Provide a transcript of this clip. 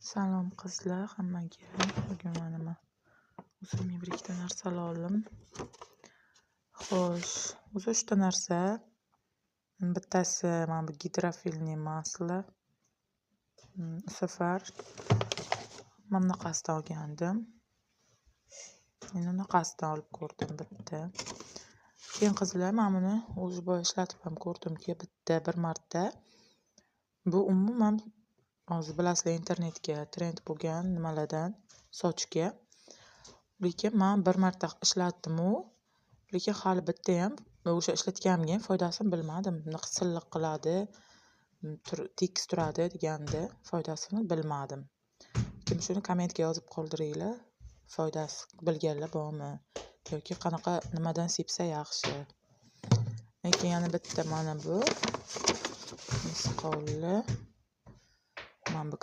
Salom, qizlar, hammaga. Bugun mana man o'zimga bir ikkita narsalar oldim. Xo'sh, o'zi uchta narsa. Bittasi mana bu гидрофильный масло. Bu safar mana bunaqasidan olgandim. Endi unaqasidan olib ko'rdim bitta. Keyin, qizlar, mana buni o'zi boya ishlatib ham ko'rdimki, bitta bir marta. Bu umuman hozir bilasizlar, internetga trend bo'lgan nimalardan sochga. Lekin man bir marta ishlatdimu, lekin hali bittayam o'sha ishlatganimga ham foydasini bilmadim. Bunaqa silliq qiladi, tekis turadi degandi, foydasini bilmadim. Kim shuni kommentga yozib qoldiringlar, foydasi bilganlar bormi yoki qanaqa, nimadan sepsa yaxshi. Keyin yana bitta mana bu misqolli mana bu.